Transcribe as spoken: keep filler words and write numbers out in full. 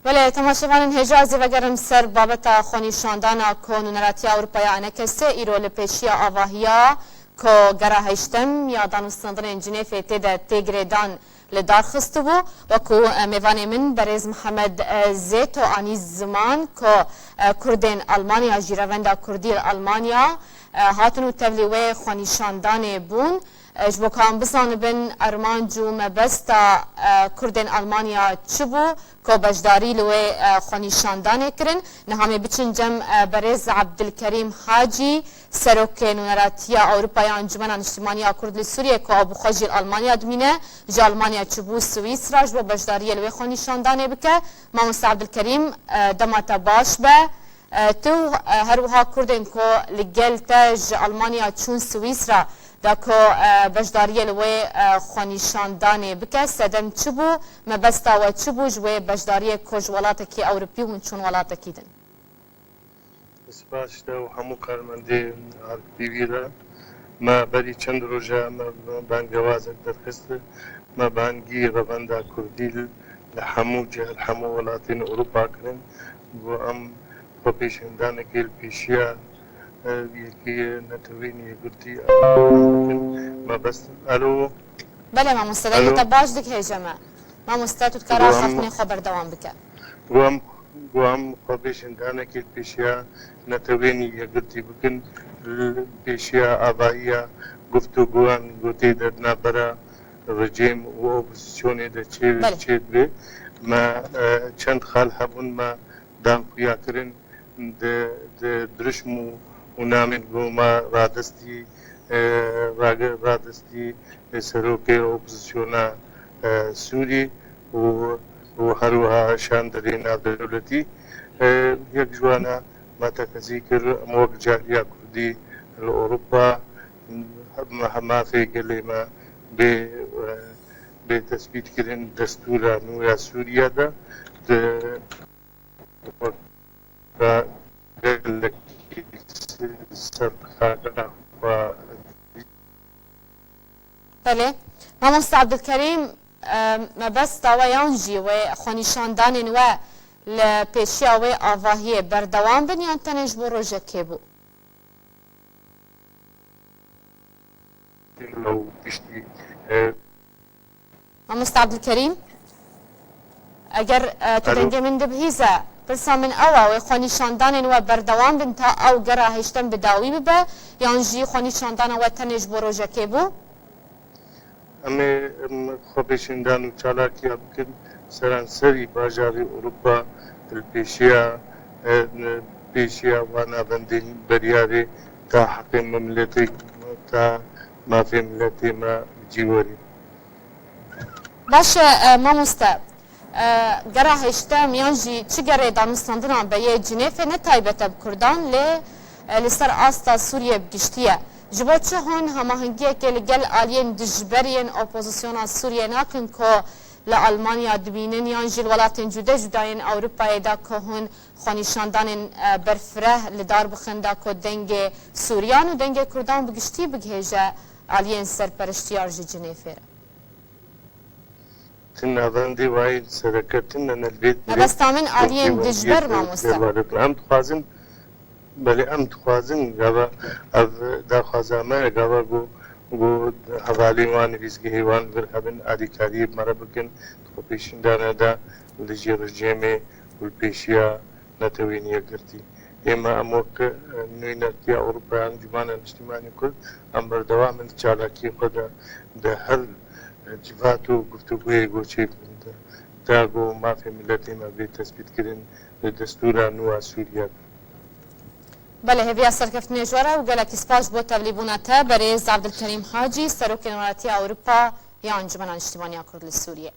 Belê, temaşevanên hêja, ez ê vegerim ser babeta xwenîşandana ku Nûneratiya Ewropa ya ENKS îro li pêşiya avahiya ku gera heştem ya danûstandinên Cinêfê tê de tê girêdan li dar xistibû. Wekû, e, mêvanê min berêz Mihemed, e, Zêto anî ziman ku, e, Kurdên Almanya jî revenda Kurdî li Almanya, e, hatin û tevlî wê xwenîşandanê bûn. E, ji bo ku em bizanibin armanc û mebesta, e, Kurdên Almanya çi bû ku beşdarî li wê, e, xwenîşandanê kirin. Niha em ê biçin cem, e, berêz Abdilkerîm Hacî, Serokê Nûneratiya Ewropa ya Encûmena Niştimanî ya Kurd li Sûriyê ku ew bi xwe jî li Almanya dimîne, ji Almanya çûbû Swîsra ji bo beşdariyê li wê xwenîşandanê bike. Mamoste Abdilkerîm, e, dema te baş be. E, tu, e, her wiha Kurdên ku li gel te ji Almanya çûn Swîsra da ku, e, beşdariyê li wê, e, xwenîşandanê bike, sedem çi bû? Mebesta we çi bû ji wê beşdariyê ku ji welatekî Ewropî hûn çûn welatekî din? Spas ji te û hemû karmendê Ark T V re. Me berî çend roja me bangewazek derxist. Me bangî revenda Kurdî li hemû cih, li hemû welatên Ewropa kirin. Got em xwepêşandanekê li pêşiya, e, Yekê Netewên Yekgirtî, em bikin. Me bes, alo? Belê mamoste, dengê Alo? te baş digihêje me. Mamoste, tu dikare Alo, em axaftinê xwe berdewam bike. Got em, got em xwepêşandanekê li pêşiya Netewên Yekgirtî bikin, li pêşiya avahiya guftûgoyan ku tê de di navbera rejîm û opozîsyonê de çê, Belê. çê dibe. Me, e, çend xal hebûn me dan xuya kirin, di, di dirişm û, û namên ku me radestî, e, rage-, radestî, e, serokê opozîsyona, e, Sûrî û, û her wiha şandirê navdewletî. E, yek ji wana me teqezî kir, em wek caliya Kurdî li Ewropa, me mafê gelê me bê, e, bê tespît kirin destûra nû ya Sûriye de, di, wek gelekî ser xaka xwe. Belê. Mamoste Abdulkerîm, e, mebesta we yan jî wê xwenîşandanên we li pêşiya wê avahiyê berdewam bin yan tenê ji bo rojekê bû? Ew tiştî, e, Mamoste Abdulkerîm, eger, e, tu Alo. dengê min dibihîze, pirsa min ew e, wê xwenîşandanên we berdewam bin ta ew gera heştem bi dawî bibe, yan jî xwenîşandana we tenê ji bo rojekê bû? Em ê, em, xwepêşandan û çalakiya bikin seranserî bajarê Ewropa li pêşiya, e, pêşiya wan navendên beryarê ta heqê me miletê, ta mafê miletê me bi cî werî. Baş e, e, mamoste. E, gera heştem yan jî çi gerê danûstandina be yê Cinêfê ne taybet e bi Kurdan, lê, e, li ser asta Sûriyê bi giştî ye. Ji bo çi hûn hemahengiyekê li gel aliyên dijber yên opozisyona Sûriyê nakin ku li Almanya dibînin yan jî li welatên cude cuda yên Ewropayê de ku hûn xwenîşandanên, e, berfireh li dar bixin da ku dengê Sûriyan û dengê Kurdan bi giştî bigihêje aliyên serperiştiyar ji Cinêfê re? Ti navendê wayî li sereke tune ne li vê Mebesta min aliyên dijber, mamoste. Em dixwazin, belê em dixwazin gava ev daxwaza me ye, gava ku, ku hevalên wan, nivîsgehê wan vir hebin, alîkariyê bi me re bikin, di xwepêşîndana de li dijî rejîmê û li pêşiya Netewên Yekgirtî. Ême em wek, e, Nûnertiya Ewropa ya Encûmena Niştimanî Kurd, em berdewam in di çalakiyê xwe de, di her, e, civat û guftûgoyê goçê bikin de, ta ku mafê miletê me bê tespîtkirin li destûra nû a Sûriye de. Belê, hêviya serkeftinê ji we re û gelekî spas ji bo tevlîbûna te, berêz Abdulkerîm Hacî, Serokê Nûnertiya Ewropa ya Encûmena Niştimanî ya Kurd li Sûriyê.